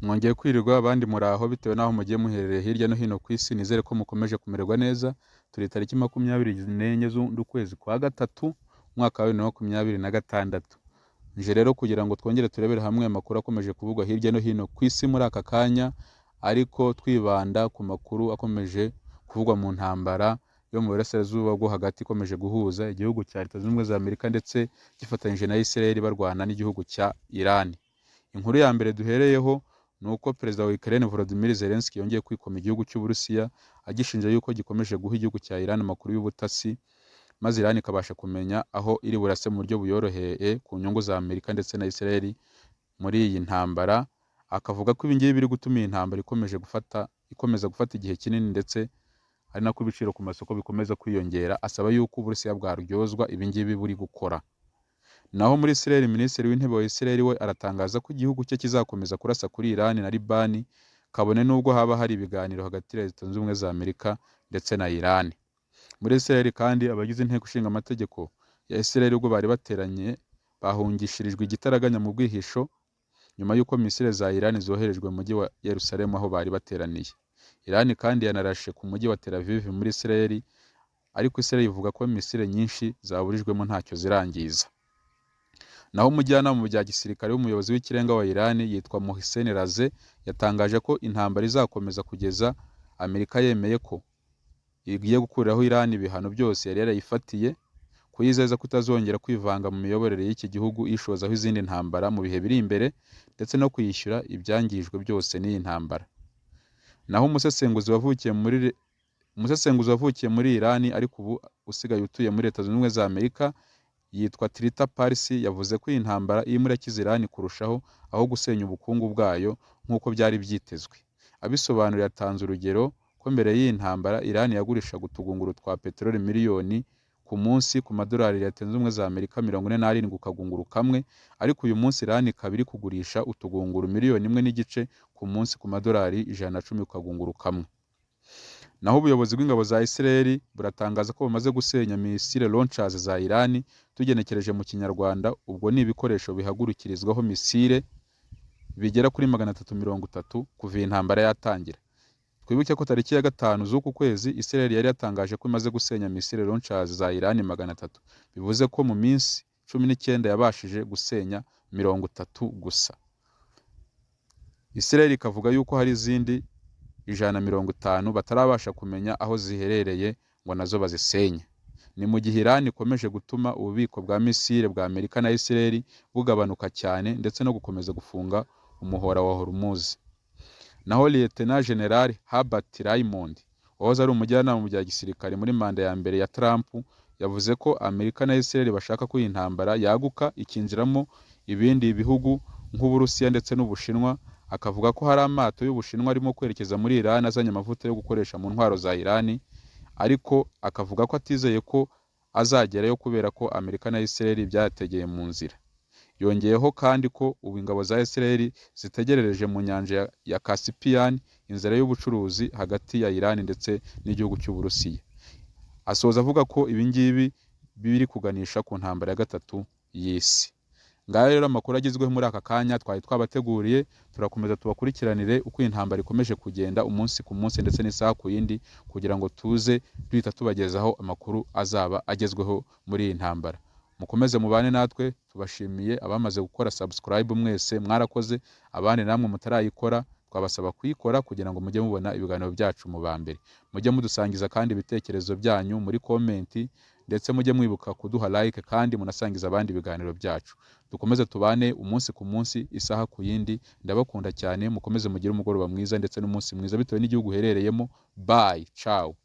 Mwongeye kwirirwa, abandi muraho, bitewe n'aho mugiye muherereye hirya no hino ku isi. Nizere ko mukomeje kumererwa neza. Turi tariki 24 z'ukwezi kwa gatatu, umwaka wa 2026. Nje rero kugira ngo twongere turebere hamwe amakuru akomeje kuvugwa hirya no hino ku isi muri aka kanya, ariko twibanda ku makuru akomeje kuvugwa mu ntambara yo mu Burasirazuba bwo Hagati ikomeje guhuza igihugu cya Leta Zunze Ubumwe za Amerika ndetse gifatanyije na Israel, barwana n'igihugu cya Iran. Inkuru ya mbere duhereyeho ni uko Perezida wa Ukraine Volodymyr Zelensky yongeye kwikoma igihugu cy'Uburusiya, agishinja yuko gikomeje guha igihugu cya Iran amakuru y'ubutasi, maze Iran ikabasha kumenya aho iri burase mu buryo buyoroheye ku nyungu za Amerika ndetse na Israel muri iyi ntambara. Akavuga ko ibi ngibi biri gutuma iyi ntambara ikomeje gufata ikomeza gufata igihe kinini, ndetse ari nako ibiciro ku masoko bikomeza kwiyongera, asaba yuko Uburusiya bwaryozwa ibi ngibi buri gukora. Naho muri Israel, Minisitiri w'Intebe wa Israel we aratangaza ko igihugu cye kizakomeza kurasa kuri Iran na Libani, kabone n'ubwo haba hari ibiganiro hagati ya Leta Zunze Ubumwe za Amerika ndetse na Iran. Muri Israel kandi, abagize Inteko Ishinga Amategeko ya Israel ubwo bari bateranye bahungishirijwe igitaraganya mu bwihisho, nyuma y'uko misile za Iran zoherejwe mu mujyi wa Yerusalemu aho bari bateraniye. Iran kandi yanarashe ku mujyi wa Tel Aviv muri Israel, ariko Israel ivuga ko misile nyinshi zaburijwemo ntacyo zirangiza. Naho umujyanama mu bya gisirikare w'umuyobozi w'ikirenga wa Iran yitwa Mohsen Rezaei yatangaje ko intambara izakomeza kugeza Amerika yemeye ko igiye gukuraho Iran ibihano byose yari yarayifatiye, kuyizeza ko itazongera kwivanga mu miyoborere y'iki gihugu ishozaho izindi ntambara mu bihe biri imbere, ndetse no kuyishyura ibyangijwe byose n'iyi ntambara. Naho umusesenguzi wavukiye muri Iran ariko ubu usigaye utuye muri Leta Zunze Ubumwe za Amerika yitwa Trita Parsi yavuze ko iyi ntambara irimo irakiza Iran kurushaho aho gusenya ubukungu bwayo nk'uko byari byitezwe. Abisobanura, yatanze urugero ko mbere y'iyi ntambara Iran yagurishaga utugunguru twa peteroli miliyoni ku munsi ku madolari Leta Zunze Ubumwe za Amerika 47 ku kagunguru kamwe, ariko uyu munsi Iran ikaba iri kugurisha utugunguru miliyoni 1.5 ku munsi ku madolari 110 ku kagunguru kamwe. Naho ubuyobozi bw'ingabo za Israel buratangaza ko bumaze gusenya missile launchers za Iran. Tugenekereje mu Kinyarwanda, ubwo ni ibikoresho bihagurukirizwaho misile bigera kuri 330 kuva iyi ntambara yatangira. Twibuke ko tariki ya 5 z'uku kwezi Israel yari yatangaje ko imaze gusenya missile launchers za Iran 300, bivuze ko mu minsi 19 yabashije gusenya 30 gusa. Israel ikavuga yuko hari izindi 150 batarabasha kumenya aho ziherereye ngo nazo bazisenye. Ni mu gihe Iran ikomeje gutuma ububiko bwa misile bwa Amerika na Israel bugabanuka cyane, ndetse no gukomeza gufunga umuhora wa Hormuz. Naho Lieutenant General Herbert Raymond, wahoze ari umujyanama mu bya gisirikare muri manda ya mbere ya Trump, yavuze ko Amerika na Israel bashaka ko iyi ntambara yaguka ikinjiramo ibindi bihugu nk'Uburusiya ndetse n'Ubushinwa, akavuga ko hari amato y'Ubushinwa arimo kwerekeza muri Iran azanye amavuta yo gukoresha mu ntwaro za Iran, ariko akavuga ko atizeye ko azagerayo kubera ko Amerika na Israel byategeye mu nzira. Yongeyeho kandi ko ubu ingabo za Israel zitegerereje mu nyanja ya Caspian, inzira y'ubucuruzi hagati ya Iran ndetse n'igihugu cy'Uburusiya. Asoza avuga ko ibi ngibi biri kuganisha ku ntambara ya gatatu y'isi. Ngayo rero amakuru agezweho muri aka kanya twari twabateguriye. Turakomeza tubakurikiranire uko iyi ntambara ikomeje kugenda umunsi ku munsi ndetse n'isaha ku yindi, kugira ngo tuze duhita tubagezaho amakuru azaba agezweho muri iyi ntambara. Mukomeze mubane natwe. Tubashimiye abamaze gukora subscribe, mwese mwarakoze. Abandi namwe mutarayikora, twabasaba kuyikora kugira ngo mujye mubona ibiganiro byacu mu ba mbere. Mujye mudusangiza kandi ibitekerezo byanyu muri comment, ndetse mujye mwibuka kuduha like kandi munasangiza abandi ibiganiro byacu. Dukomeze tubane umunsi ku munsi, isaha ku yindi. Ndabakunda cyane. Mukomeze mugire umugoroba mwiza ndetse n'umunsi mwiza bitewe n'igihugu uherereyemo. Bye, ciao.